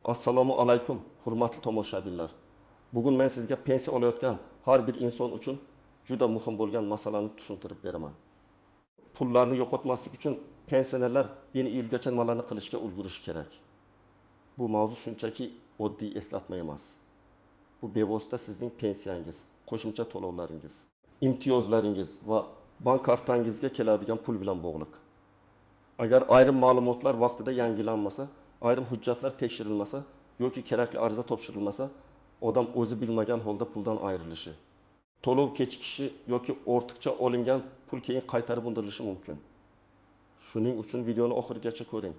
Assalomu alaykum, hurmatli tomoshabinlar. Bugun men sizga pensiya olayotgan har bir inson uchun juda muhim bo'lgan masalani tushuntirib beraman. Pullarni yo'qotmaslik uchun pensionerlar 1 iyulgacha nimalarni qilishga ulgurishi kerak. Bu mavzu shunchaki oddiy eslatma emas. Bu bevosita sizning pensiyangiz, qo'shimcha to'lovlaringiz, imtiyozlaringiz va bank kartangizga keladigan pul bilan bog'liq. Agar ayrim ma'lumotlar vaqtida yangilanmasa, ayrim hujjatlar tekshirilmasa yoki kerakli ariza topshirilmasa, odam o'zi bilmagan holda puldan ayrilishi, to'lov kechikishi yoki ortiqcha olingan pul keyin qaytarib undirilishi mumkin. Shuning uchun videoni oxirigacha ko'ring.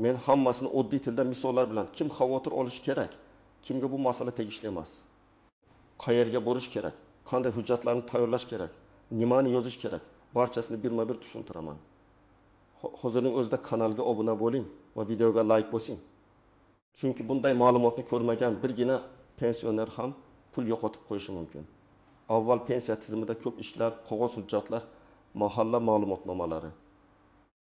Men hammasini oddiy tilda misollar bilan, kim xavotir olishi kerak, kimga bu masala tegishli emas, qayerga borish kerak, qanday hujjatlarni tayyorlash kerak, nimani yozish kerak, barchasini birma-bir tushuntiraman. Hozirning o'zida kanalga obuna bo'ling va videoga like bosing. Chunki bunday ma'lumotni ko'rmagan birgina pensioner ham pul yo'qotib qo'yishi mumkin. Avval pensiya tizimida ko'p ishlar, qog'oz hujjatlar, mahalla ma'lumotnomalari,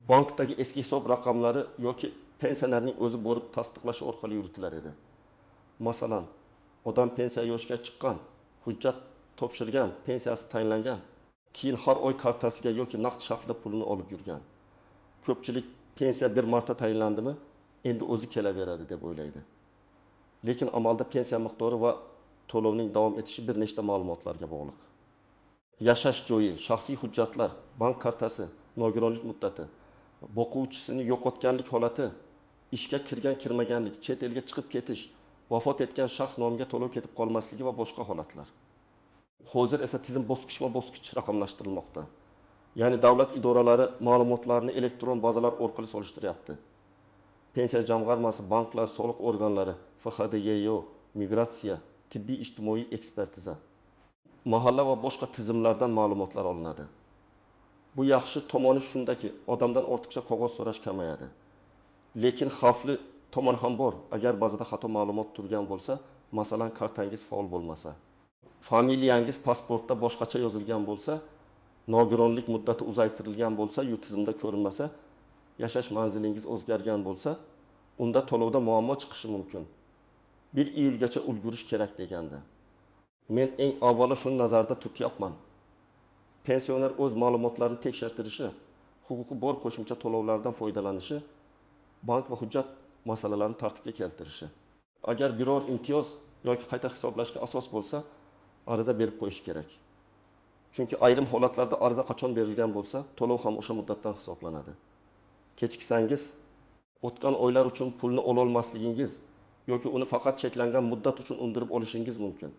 bankdagi eski hisob raqamlari yoki pensionerning o'zi borib tasdiqlashi orqali yuritilar edi. Masalan, odam pensiya yoshiga chiqqan, hujjat topshirgan, pensiyasi tayinlangan, keyin har oy kartasiga yoki naqd shaklida pulini olib yurgan. Ko'pchilik pensiya bir marta tayinlandimi, endi o'zi kelaveradi deb o'ylaydi. Lekin amalda pensiya miqdori va to'lovning davom etishi bir nechta ma'lumotlarga bog'liq. Yashash joyi, shaxsiy hujjatlar, bank kartasi, nogironlik muddati, boquvchisini yo'qotganlik holati, ishga kirgan kirmaganlik, chet elga chiqib ketish, vafot etgan shaxs nomiga to'lov ketib qolmasligi va boshqa holatlar. Hozir esa tizim bosqichma-bosqich raqamlashtirilmoqda. Ya'ni davlat idoralari ma'lumotlarni elektron bazalar orqali solishtiryapti. Pensiya jamg'armasi, banklar, soliq organlari, FHDYO, migratsiya, tibbiy ijtimoiy ekspertiza, mahalla va boshqa tizimlardan ma'lumotlar olinadi. Bu yaxshi tomoni shundaki, odamdan ortiqcha qog'oz so'rash kamayadi. Lekin xavfli tomon ham bor. Agar bazada xato ma'lumot turgan bo'lsa, masalan, kartangiz faol bo'lmasa, familiyangiz pasportda boshqacha yozilgan bo'lsa, nogironlik muddati uzaytirilgan bo'lsa, yu tizimda ko'rinmasa, yashash manzilingiz o'zgargan bo'lsa, unda to'lovda muammo chiqishi mumkin. 1 iyulgacha ulgurish kerak deganda. Men eng avvalo shuni nazarda tutyapman. Pensioner o'z ma'lumotlarini tekshirtirishi, huquqi bor qo'shimcha to'lovlardan foydalanishi, bank va hujjat masalalarini tartibga keltirishi. Agar biror imtiyoz yoki qayta hisoblashga asos bo'lsa, ariza berib qo'yish kerak. Chunki ayrim holatlarda ariza qachon berilgan bo'lsa, to'lov ham o'sha muddatdan hisoblanadi. Kechiksangiz, o'tgan oylar uchun pulni ola olmasligingiz yoki uni faqat cheklangan muddat uchun undirib olishingiz mumkin.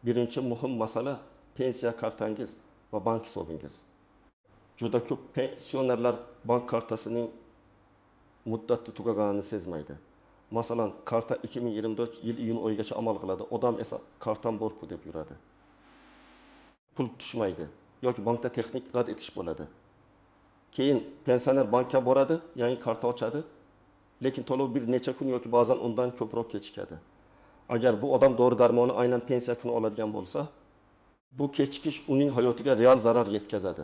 Birinchi muhim masala pensiya kartangiz va bank hisobingiz. Juda ko'p pensionerlar bank kartasining muddati tugaganini sezmaydi. Masalan, karta 2024 yil iyun oyigacha amal qiladi. Odam esa kartam bor-ku deb yuradi. Pul tushmaydi yoki bankda texnik rad etish bo'ladi. Keyin pensioner bankka boradi, yangi karta ochadi, lekin to'lov bir necha kun yoki ba'zan undan ko'proq kechikadi. Agar bu odam dori-darmonni aynan pensiya kuni oladigan bo'lsa, bu kechikish uning hayotiga real zarar yetkazadi.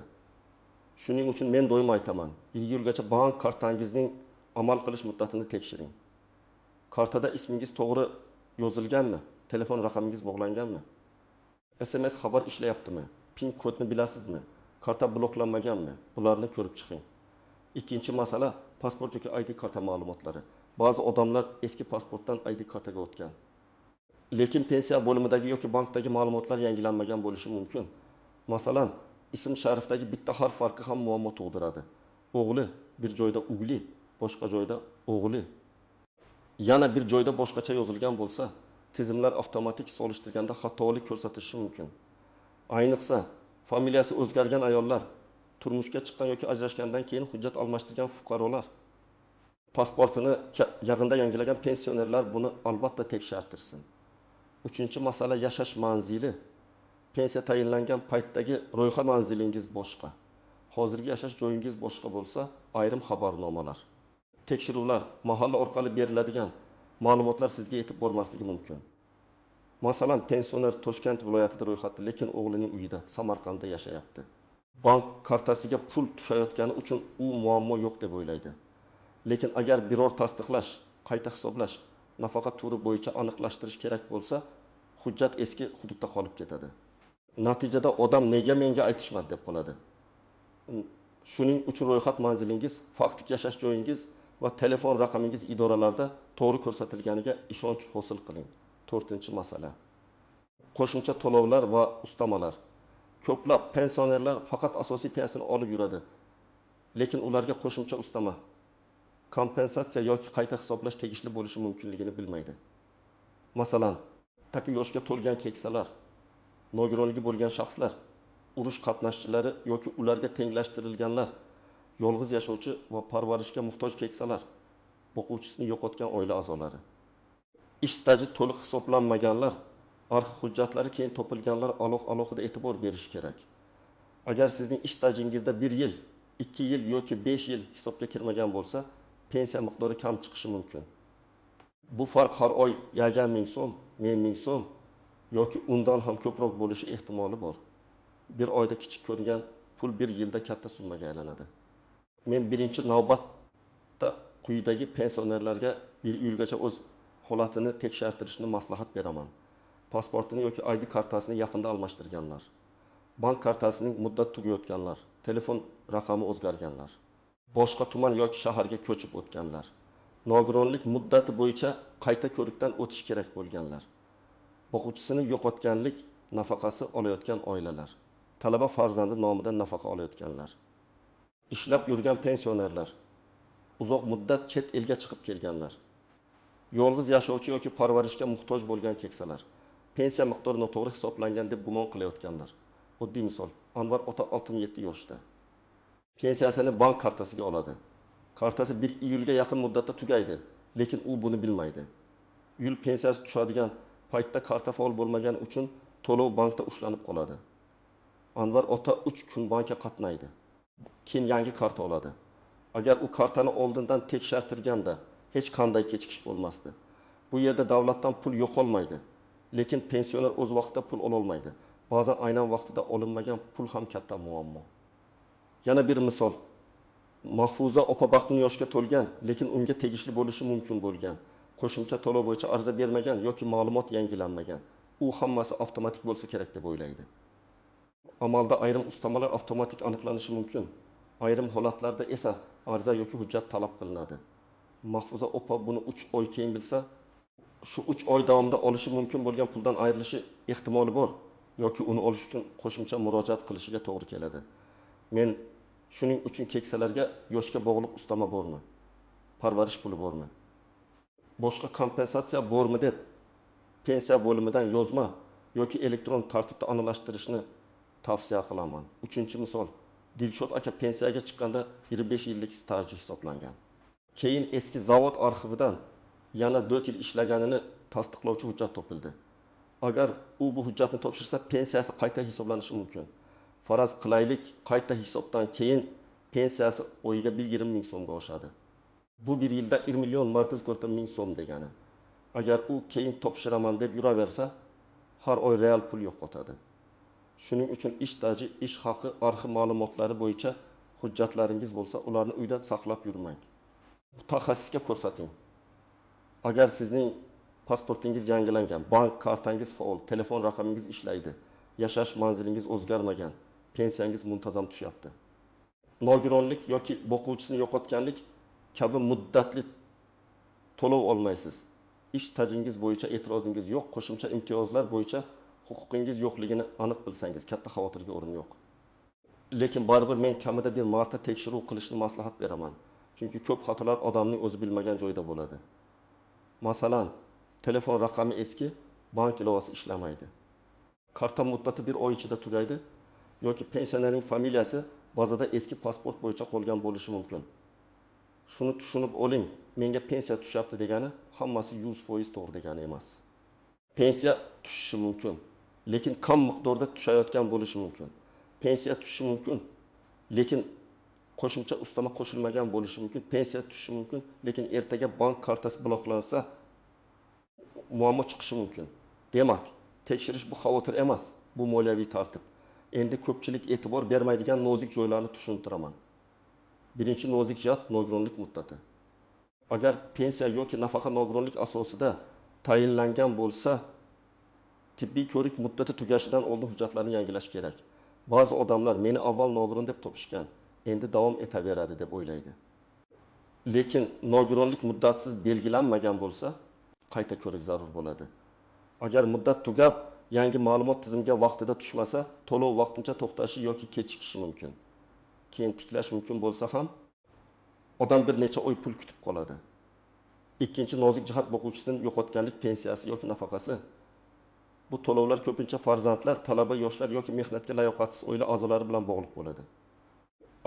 Shuning uchun men doim aytaman, 1 yilgacha bank kartangizning amal qilish muddatini tekshiring. Kartada ismingiz to'g'ri yozilganmi? Telefon raqamingiz bog'langanmi? SMS xabar ishlayaptimi? PIN kodni bilasizmi? Karta bloklanmaganmi? Bularni ko'rib chiqing. Ikkinchi masala pasport yoki ID karta ma'lumotlari. Ba'zi odamlar eski pasportdan ID kartaga o'tgan. Lekin pensiya bo'limidagi yoki bankdagi ma'lumotlar yangilanmagan bo'lishi mumkin. Masalan, ism sharifdagi bitta harf farqi ham muammo tug'diradi. O'g'li bir joyda ugli, boshqa joyda o'g'li. Yana bir joyda boshqacha yozilgan bo'lsa, tizimlar avtomatik solishtirganda xatolik ko'rsatishi mumkin. Ayniqsa, familiyasi o'zgargan ayollar, turmushga chiqqan yoki ajrashgandan keyin hujjat almashtirgan fuqarolar, pasportini yaqinda yangilagan pensionerlar buni albatta tekshirtirsin. Uchinchi masala yashash manzili. Pensiya tayinlangan paytdagi ro'yxat manzilingiz boshqa, hozirgi yashash joyingiz boshqa bo'lsa, ayrim xabarnomalar, tekshiruvlar, mahalla orqali beriladigan ma'lumotlar sizga yetib bormasligi mumkin. Masalan, pensioner Toshkent viloyatida ro'yxatda, lekin o'g'lining uyida, Samarqandda yashayapti. Bank kartasiga pul tushayotgani uchun u muammo yo'q deb o'ylaydi. Lekin agar biror tasdiqlash, qayta hisoblash nafaqa turi bo'yicha aniqlashtirish kerak bo'lsa, hujjat eski hududda qolib ketadi. Natijada odam nega menga aytishmadi deb qoladi. Shuning uchun ro'yxat manzilingiz, faktik yashash joyingiz va telefon raqamingiz idoralarda to'g'ri ko'rsatilganiga ishonch hosil qiling. To'rtinchi masala. Qo'shimcha to'lovlar va ustamalar. Ko'plab pensionerlar faqat asosiy pensiyani olib yuradi. Lekin ularga qo'shimcha ustama, kompensatsiya yoki qayta hisoblash tegishli bo'lishi mumkinligini bilmaydi. Masalan, taki yoshga to'lgan keksalar, nogironligi bo'lgan shaxslar, urush qatnashchilari yoki ularga tenglashtirilganlar, yolg'iz yashovchi va parvarishga muhtoj keksalar, boquvchisini yo'qotgan oila a'zolari, ish staji to'liq hisoblanmaganlar, arxiv hujjatlari keyin topilganlar alohida e'tibor berish kerak. Agar sizning ish stajingizda 1 yil, 2 yil yoki 5 yil hisobga kirmagan bo'lsa, pensiya miqdori kam chiqishi mumkin. Bu farq har oy 1000 so'm, 1000 so'm yoki undan ham ko'proq bo'lishi ehtimoli bor. Bir oyda kichik ko'ringan pul bir yilda katta summaga aylanadi. Men birinchi navbatda quyidagi pensionerlarga 1 iyulgacha o'z holatini tekshirtirishni maslahat beraman. Pasportini yoki ID kartasini yaqinda almashtirganlar, bank kartasining muddati tugayotganlar, telefon raqami o'zgarganlar, boshqa tuman yoki shaharga ko'chib o'tganlar, nogironlik muddati bo'yicha qayta ko'rikdan o'tish kerak bo'lganlar, boquvchisini yo'qotganlik nafaqasi olayotgan oilalar, talaba farzandi nomidan nafaqa olayotganlar, ishlab yurgan pensionerlar, uzoq muddat chet elga chiqib kelganlar, yolg'iz yashovchi yoki parvarishga muhtoj bo'lgan keksalar, pensiya miqdori noto'g'ri hisoblangan deb gumon qilayotganlar. Oddiy misol, Anvar ota 67 yoshda. Pensiyasini bank kartasiga oladi. Kartasi 1 iyulga yaqin muddatda tugaydi, lekin u buni bilmaydi. Iyul pensiyasi tushadigan paytda karta faol bo'lmagani uchun to'lov bankda ushlanib qoladi. Anvar ota 3 kun bankka qatnaydi. Keyin yangi karta oladi. Agar u kartani oldindan tekshirtirganda hech qanday kechikish bo'lmasdi. Bu yerda davlatdan pul yo'qolmaydi, lekin pensioner o'z vaqtida pul ola olmaydi. Ba'zan aynan vaqtida olinmagan pul ham katta muammo. Yana bir misol. Mahfuza opa baxtli yoshga to'lgan, lekin unga tegishli bo'lishi mumkin bo'lgan, qo'shimcha to'lov bo'yicha arza bermagan yoki ma'lumot yangilanmagan. U hammasi avtomatik bo'lsa kerak deb o'ylaydi. Amalda ayrim ustamalar avtomatik aniqlanishi mumkin. Ayrim holatlarda esa arza yoki hujjat talab qilinadi. Mahfuza opa buni 3 oy keyin bilsa, shu 3 oy davomida olishi mumkin bo'lgan puldan ayrilishi ehtimoli bor yoki uni olish uchun qo'shimcha murojaat qilishiga to'g'ri keladi. Men shuning uchun keksalarga yoshga bog'liq ustama bormi, parvarish puli bormi, boshqa kompensatsiya bormi deb pensiya bo'limidan yozma yoki elektron tartibda aniqlashtirishni tavsiya qilaman. 3-misol. Dilshod aka pensiyaga chiqqanda 25 yillik staji hisoblangan. Keyin eski zavod arxividan yana 4 yil ishlaganini tasdiqlovchi hujjat topildi. Agar u bu hujjatni topshirsa, pensiyasi qayta hisoblanishi mumkin. Faraz qilaylik, qayta hisobdan keyin pensiyasi oyiga 1,5 ming so'mga oshadi. Bu bir yilda 1 million marta ming so'm degani. Agar u keyin topshiraman deb yuraversa, har oy real pul yo'qotadi. Shuning uchun ish staji, ish haqi, arxiv ma'lumotlari bo'yicha hujjatlaringiz bo'lsa, ularni uyda saqlab yurmang. Mutaxassisga ko'rsating. Agar sizning pasportingiz yangilangan, bank kartangiz faol, telefon raqamingiz ishlaydi, yashash manzilingiz o'zgarmagan, pensiyangiz muntazam tushyapti. Nogironlik yoki boquvchisini yo'qotganlik kabi muddatli to'lov olmaysiz. Ish stajingiz bo'yicha e'tirozingiz yo'q, qo'shimcha imtiyozlar bo'yicha huquqingiz yo'qligini aniq bilsangiz, katta xavotirga o'rin yo'q. Lekin baribir men kamida bir marta tekshiruv qilishni maslahat beraman. Chunki ko'p xatolar odamning o'zi bilmagan joyda bo'ladi. Masalan, telefon raqami eski, bank ilovasi ishlamaydi. Karta muddati bir oy ichida tugaydi yoki pensionerning familiyasi bazada eski pasport bo'yicha qolgan bo'lishi mumkin. Shuni tushunib oling, menga pensiya tushyapti degani hammasi 100% to'g'ri degani emas. Pensiya tushishi mumkin, lekin kam miqdorda tushayotgan bo'lishi mumkin. Pensiya tushishi mumkin, lekin qo'shimcha ustama qo'shilmagan bo'lishi mumkin. Pensiya tushishi mumkin, lekin ertaga bank kartasi bloklansa muammo chiqishi mumkin. Demak, tekshirish bu xavotir emas, bu moliyaviy tartib. Endi ko'pchilik e'tibor bermaydigan nozik joylarni tushuntiraman. Birinchi nozik jihat nogironlik muddati. Agar pensiya yoki nafaqa nogironlik asosida tayinlangan bo'lsa, tibbiy ko'rik muddati tugashidan oldin hujjatlarni yangilash kerak. Ba'zi odamlar meni avval nogiron deb topishgan, endi davom etaveradi deb o'ylaydi. Lekin nogironlik muddatsiz belgilanmagan bo'lsa, qayta ko'rik zarur bo'ladi. Agar muddat tugab, yangi ma'lumot tizimga vaqtida tushmasa, to'lov vaqtincha to'xtashi yoki kechikishi mumkin. Keyin tiklash mumkin bo'lsa ham, odam bir necha oy pul kutib qoladi. Ikkinchi nozik jihat boquvchisini yo'qotganlik pensiyasi yoki nafaqasi. Bu to'lovlar ko'pincha farzandlar, talaba yoshlar yoki mehnatga layoqatsiz oila a'zolari bilan bog'liq bo'ladi.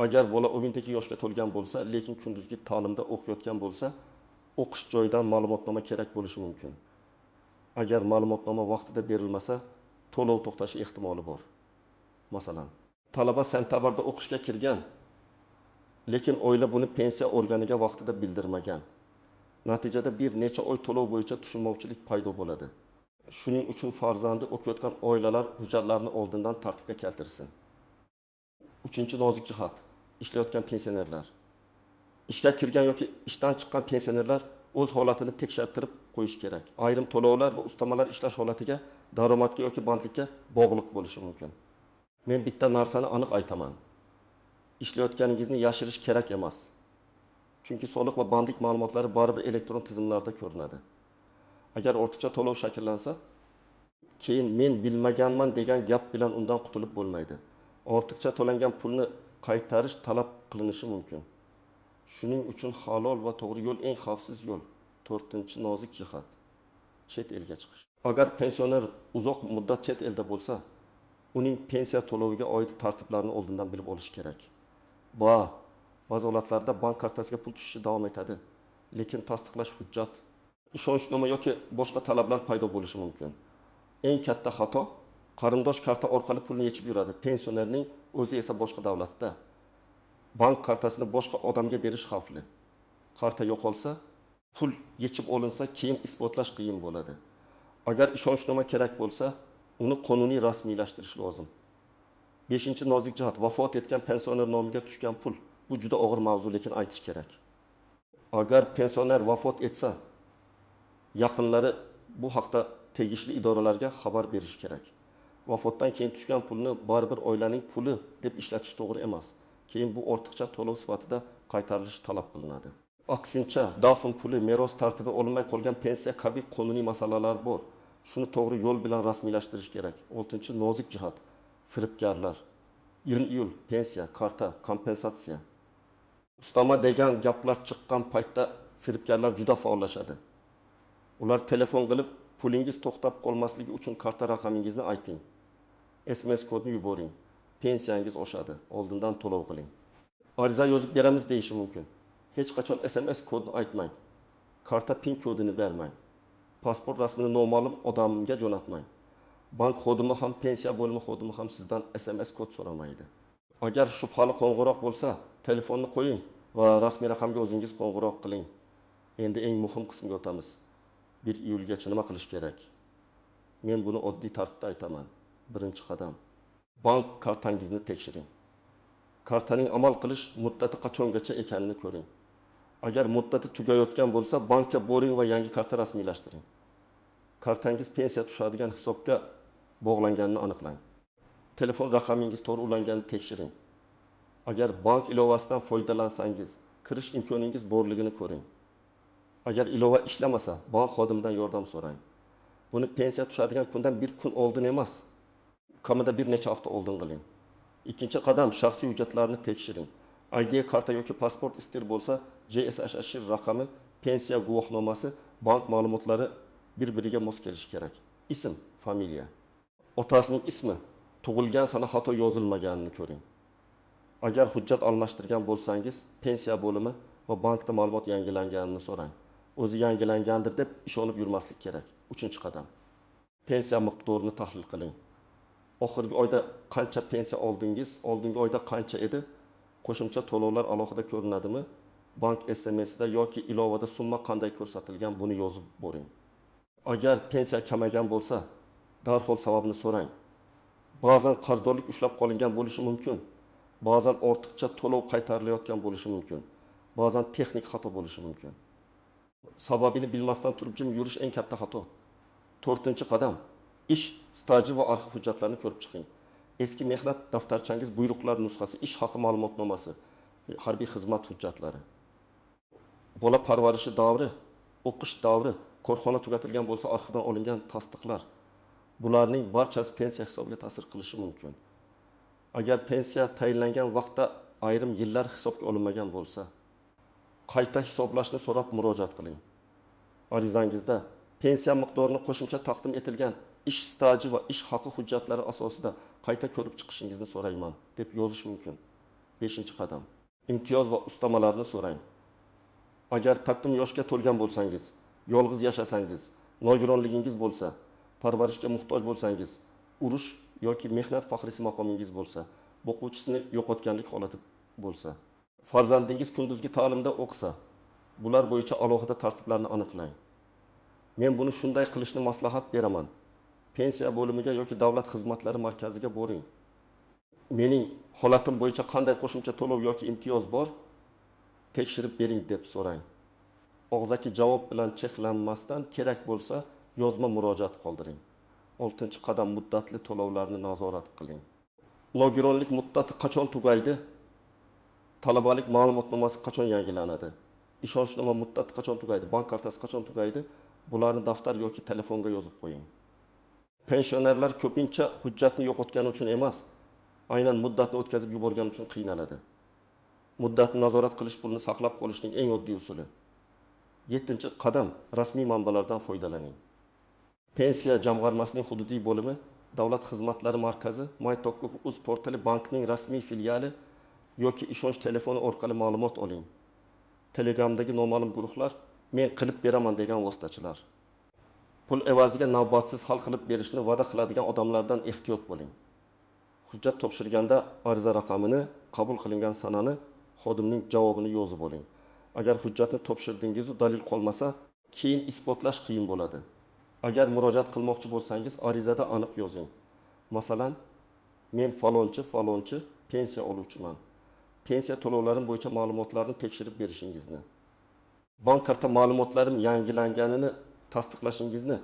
Agar bola 12 yoshga to'lgan bo'lsa, lekin kunduzgi ta'limda o'qiyotgan bo'lsa, o'qish joyidan ma'lumotnoma kerak bo'lishi mumkin. Agar ma'lumotnoma vaqtida berilmasa, to'lov to'xtashi ehtimoli bor. Masalan, talaba sentabrda o'qishga kirgan, lekin oila buni pensiya organiga vaqtida bildirmagan. Natijada bir necha oy to'lov bo'yicha tushunmovchilik paydo bo'ladi. Shuning uchun farzandi o'qiyotgan oilalar hujjatlarni oldindan tartibga keltirsin. Uchinchi nozik jihat ishlayotgan pensionerlar. Ishga kirgan yoki ishdan chiqqan pensionerlar o'z holatini tekshirtirib qo'yish kerak. Ayrim to'lovlar va ustamalar ishlash holatiga, daromadga yoki bandlikka bog'liq bo'lishi mumkin. Men bitta narsani aniq aytaman. Ishlayotganingizni yashirish kerak emas. Chunki soliq va bandlik ma'lumotlari baribir elektron tizimlarda ko'rinadi. Agar ortiqcha to'lov shakllansa, keyin men bilmaganman degan gap bilan undan qutulib bo'lmaydi. Ortiqcha to'langan pulni qaytarish talab qilinishi mumkin. Shuning uchun halol va to'g'ri yo'l eng xavfsiz yo'l. To'rtinchi nozik jihat chet elga chiqish. Agar pensioner uzoq muddat chet elda bo'lsa, uning pensiya to'loviga oid tartiblarni oldindan bilib olish kerak. Va ba'zi holatlarda bank kartasiga pul tushishi davom etadi, lekin tasdiqlash hujjat, ishonchnoma yoki boshqa talablar paydo bo'lishi mumkin. Eng katta xato qarindosh karta orqali pulni yechib yuradi. Pensionerning o'zi esa boshqa davlatda. Bank kartasini boshqa odamga berish xavfli. Karta yo'qolsa, pul yechib olinsa, keyin isbotlash qiyin bo'ladi. Agar ishonchnoma kerak bo'lsa, uni qonuniy rasmiylashtirish lozim. Beshinchi nozik jihat vafot etgan pensioner nomiga tushgan pul. Bu juda og'ir mavzu, lekin aytish kerak. Agar pensioner vafot etsa, yaqinlari bu haqda tegishli idoralarga xabar berishi kerak. Vafotdan keyin tushgan pulni baribir oilaning puli deb ishlatish to'g'ri emas. Keyin bu ortiqcha to'lov sifatida qaytarilishi talab qilinadi. Aksincha, dafn puli, meros tartibi olinmay qolgan pensiya kabi qonuniy masalalar bor. Shuni to'g'ri yo'l bilan rasmiylashtirish kerak. Oltinchi nozik jihat firibgarlar. 20 iyul pensiya, karta, kompensatsiya. Ustama degan gaplar chiqqan paytda firibgarlar juda faollashadi. Ular telefon qilib, pulingiz to'xtab qolmasligi uchun karta raqamingizni ayting. SMS kodni yuboring. Pensiyangiz oshadi. Oldindan to'lov qiling. Ariza yozib beramiz deyishi mumkin. Hech qachon SMS kodni aytmang. Karta PIN kodini bermang. Pasport rasmini noma'lum odamga jo'natmang. Bank xodimi ham, pensiya bo'limi xodimi ham sizdan SMS kod so'ramaydi. Agar shubhali qo'ng'iroq bo'lsa, telefonni qo'ying va rasmiy raqamga o'zingiz qo'ng'iroq qiling. Endi eng muhim qismga o'tamiz. 1 iyulgacha nima qilish kerak? Men buni oddiy tartibda aytaman. Birinchi qadam. Bank kartangizni tekshiring. Kartaning amal qilish muddati qachongacha ekanini ko'ring. Agar muddati tugayotgan bo'lsa, bankka boring va yangi karta rasmiylashtiring. Kartangiz pensiya tushadigan hisobga bog'langanini aniqlang. Telefon raqamingiz to'g'ri ulanganini tekshiring. Agar bank ilovasidan foydalansangiz, kirish imkoningiz borligini ko'ring. Agar ilova ishlamasa, bank xodimidan yordam so'rang. Buni pensiya tushadigan kundan bir kun oldin emas, kamida bir necha hafta oldin qiling. Ikkinchi qadam shaxsiy hujjatlarni tekshiring. ID karta yoki pasport istir bo'lsa, JSHH raqami, pensiya guvohnomasi, bank ma'lumotlari bir-biriga mos kelishi kerak. Ism, familiya. Otasining ismi, tug'ilgan sana xato yozilmaganini ko'ring. Agar hujjat almashtirgan bo'lsangiz, pensiya bo'limi va bankda ma'lumot yangilanganini so'rang. O'zi yangilangandir deb ishonib yurmaslik kerak. Uchinchi qadam. Pensiya miqdorini tahlil qiling. Oxirgi oyda qancha pensiya oldingiz, oldingi oyda qancha edi? Qo'shimcha to'lovlar alohida ko'rinadimi? Bank SMS'da yoki ilovada summa qanday ko'rsatilgan, buni yozib boring. Agar pensiya kamaygan bo'lsa, darhol sababini so'rang. Ba'zan qarzdorlik ushlab qolingan bo'lishi mumkin. Ba'zan ortiqcha to'lov qaytarilayotgan bo'lishi mumkin. Ba'zan texnik xato bo'lishi mumkin. Sababini bilmasdan turib jim yurish eng katta xato. To'rtinchi qadam: ish staji va arxiv hujjatlarini ko'rib chiqing. Eski mehnat daftarchangiz, buyruqlar nusxasi, ish haqi ma'lumotnomasi, harbiy xizmat hujjatlari, bola parvarishi davri, o'qish davri, korxona tugatilgan bo'lsa, arxivdan olingan tasdiqlar. Bularning barchasi pensiya hisobiga ta'sir qilishi mumkin. Agar pensiya tayinlangan vaqtda ayrim yillar hisobga olinmagan bo'lsa, qayta hisoblashni so'rab murojaat qiling. Arizangizda pensiya miqdorini qo'shimcha taqdim etilgan ish staji va ish haqi hujjatlari asosida qayta ko'rib chiqishingizni so'rayman deb yozish mumkin. Beshinchi qadam: imtiyoz va ustamalarni so'rang. Agar taqdim yoshga to'lgan bo'lsangiz, yolg'iz yashasangiz, nogironligingiz bo'lsa, parvarishga muhtoj bo'lsangiz, urush yoki mehnat faxriysi maqomingiz bo'lsa, boquvchisini yo'qotganlik holati bo'lsa, farzandingiz kunduzgi ta'limda o'qisa, bular bo'yicha alohida tartiblarni aniqlang. Men buni shunday qilishni maslahat beraman. Pensiya bo'limiga yoki davlat xizmatlari markaziga boring. Mening holatim bo'yicha qanday qo'shimcha to'lov yoki imtiyoz bor, tekshirib bering deb so'rang. Og'zaki javob bilan cheklanmasdan kerak bo'lsa yozma murojaat qoldiring. Oltinchi qadam: muddatli to'lovlarni nazorat qiling. Nogironlik muddati qachon tugaydi? Talabalik ma'lumotnomasi qachon yangilanadi? Ishonchnoma muddati qachon tugaydi? Bank kartasi qachon tugaydi? Bularni daftar yoki telefonga yozib qo'ying. Pensionerlar ko'pincha hujjatni yo'qotgani uchun emas, aynan muddatni o'tkazib yuborgani uchun qiynaladi. Muddatni nazorat qilish pulni saqlab qolishning eng oddiy usuli. Yettinchi qadam: rasmiy manbalardan foydalaning. Pensiya jamg'armasining hududiy bo'limi, davlat xizmatlari markazi, my.uz portali, bankning rasmiy filiali yoki ishonch telefoni orqali ma'lumot oling. Telegramdagi noma'lum guruhlar, men qilib beraman degan vositachilar. Pul evaziga navbatsiz hal qilib berishni va'da qiladigan odamlardan ehtiyot bo'ling. Hujjat topshirganda ariza raqamini, qabul qilingan sanani, xodimning javobini yozib oling. Agar hujjatni topshirdingiz u dalil qolmasa, keyin isbotlash qiyin bo'ladi. Agar murojaat qilmoqchi bo'lsangiz, arizada aniq yozing. Masalan, men falonchi, falonchi pensiya oluvchiman. Pensiya to'lovlarim bo'yicha ma'lumotlarni tekshirib berishingizni, bank karta ma'lumotlarim yangilanganini tasdiqlashingizni,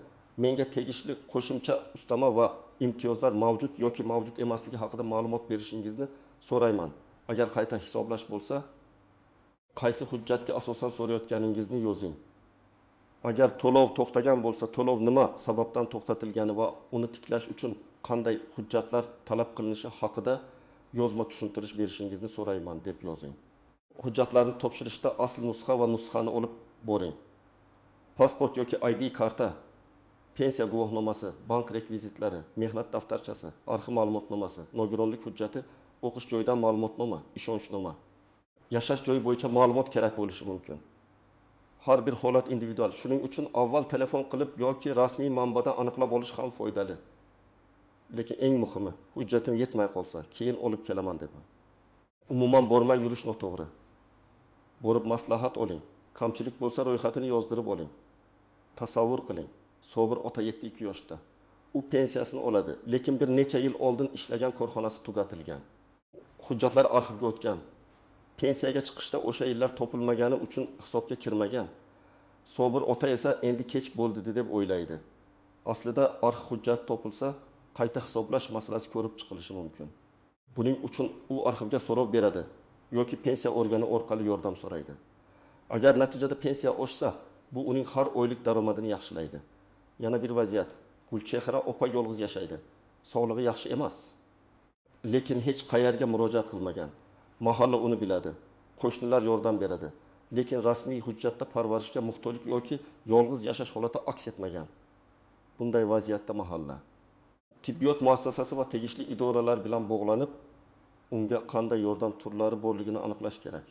menga tegishli qo'shimcha ustama va imtiyozlar mavjud yoki mavjud emasligi haqida ma'lumot berishingizni so'rayman. Agar qayta hisoblash bo'lsa, qaysi hujjatga asosan so'rayotganingizni yozing. Agar to'lov to'xtagan bo'lsa, to'lov nima sababdan to'xtatilgani va uni tiklash uchun qanday hujjatlar talab qilinishi haqida yozma tushuntirish berishingizni so'rayman deb yozing. Hujjatlarni topshirishda asl nusxa va nusxani olib boring. Pasport yoki ID karta, pensiya guvohnomasi, bank rekvizitlari, mehnat daftarchasi, arxiv ma'lumotnomasi, nogironlik hujjati, o'qish joyidan ma'lumotnoma, ishonchnoma. Yashash joyi bo'yicha ma'lumot kerak bo'lishi mumkin. Har bir holat individual. Shuning uchun avval telefon qilib yoki rasmiy manbadan aniqlab olish ham foydali. Lekin eng muhimi, hujjatim yetmay qolsa, keyin olib kelaman deb. Umuman bormay yurish noto'g'ri. Borib maslahat oling. Kamchilik bo'lsa ro'yxatini yozdirib oling. Tasavvur qiling. Sobir ota 72 yoshda. U pensiyasini oladi, lekin bir necha yil oldin ishlagan korxonasi tugatilgan. Hujjatlar arxivga o'tgan. Pensiyaga chiqishda o'sha yillar topilmagani uchun hisobga kirmagan. Sobir ota esa endi kech bo'ldi deb o'ylaydi. Aslida arxiv hujjat topilsa, qayta hisoblash masalasi ko'rib chiqilishi mumkin. Buning uchun u arxivga so'rov beradi yoki pensiya organi orqali yordam so'raydi. Agar natijada pensiya oshsa, bu uning har oylik daromadini yaxshilaydi. Yana bir vaziyat. Gulchehra opa yolg'iz yashaydi. Sog'lig'i yaxshi emas. Lekin hech qayerga murojaat qilmagan. Mahalla uni biladi. Qo'shnilar yordam beradi. Lekin rasmiy hujjatda parvarishga muhtojlik yoki yolg'iz yashash holati aks etmagan. Bunday vaziyatda mahalla tibbiyot muassasasi va tegishli idoralar bilan bog'lanib, unga qanday yordam turlari borligini aniqlash kerak.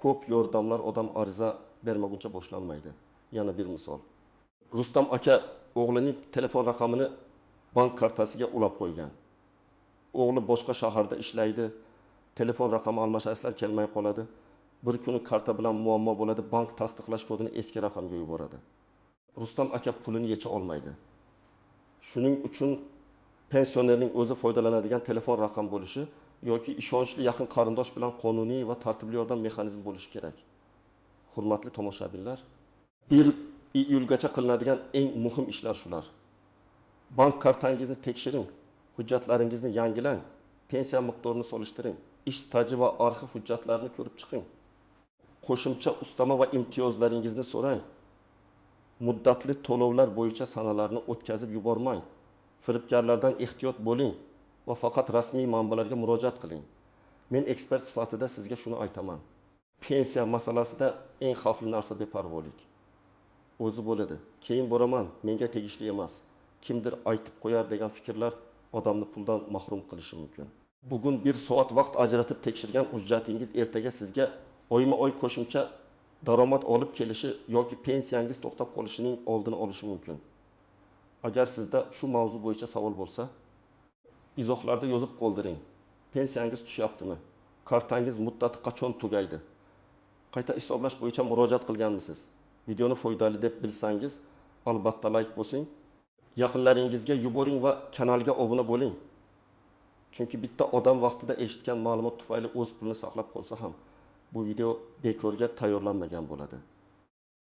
Ko'p yordamlar odam ariza bermaguncha boshlanmaydi. Yana bir misol. Rustam aka o'g'lining telefon raqamini bank kartasiga ulab qo'ygan. O'g'li boshqa shaharda ishlaydi. Telefon raqami almashasizlar kelmay qoladi. Bir kuni karta bilan muammo bo'ladi, bank tasdiqlash kodini eski raqamga yuboradi. Rustam aka pulini yecha olmaydi. Shuning uchun pensionerning o'zi foydalanadigan telefon raqam bo'lishi yoki ishonchli yaqin qarindosh bilan qonuniy va tartibli yordam mexanizmi bo'lishi kerak. Hurmatli tomoshabinlar, 1 iyulgacha qilinadigan eng muhim ishlar shular. Bank kartangizni tekshiring, hujjatlaringizni yangilang, pensiya miqdorini solishtiring, ish staji va arxiv hujjatlarini ko'rib chiqing. Qo'shimcha ustama va imtiyozlaringizni so'rang. Muddatli to'lovlar bo'yicha sanalarni o'tkazib yubormang. Firibgarlardan ehtiyot bo'ling va faqat rasmiy manbalarga murojaat qiling. Men ekspert sifatida sizga shuni aytaman. Pensiya masalasida eng xavfli narsa beparvolik. O'zi bo'ladi. Keyin boraman, menga tegishli emas. Kimdir aytib qo'yar degan fikrlar odamni puldan mahrum qilishi mumkin. Bugun 1 soat vaqt ajratib tekshirgan hujjatingiz ertaga sizga oyma-oy qo'shimcha daromad olib kelishi yoki pensiyangiz to'xtab qolishining oldini olishi mumkin. Agar sizda shu mavzu bo'yicha savol bo'lsa, izohlarda yozib qoldiring. Pensiyangiz tushyaptimi? Kartangiz muddati qachon tugaydi? Qayta hisoblash bo'yicha murojaat qilganmisiz? Videoni foydali deb bilsangiz, albatta like bosing. Yaqinlaringizga yuboring va kanalga obuna bo'ling. Chunki bitta odam vaqtida eshitgan ma'lumot tufayli o'z pulini saqlab qolsa ham, bu video bekorga tayyorlanmagan bo'ladi.